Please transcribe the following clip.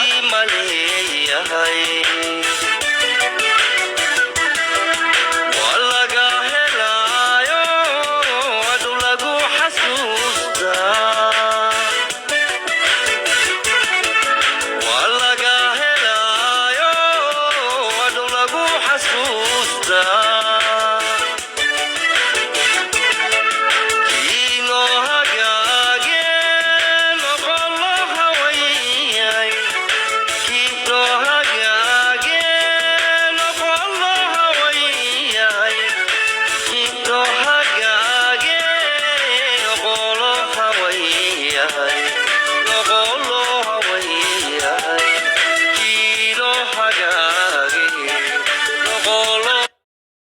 Xaddi ma leeyahay? Waa laga helaayo, adhow lagu xasuustaa. Waa laga helaayo, adhow lagu xasuustaa.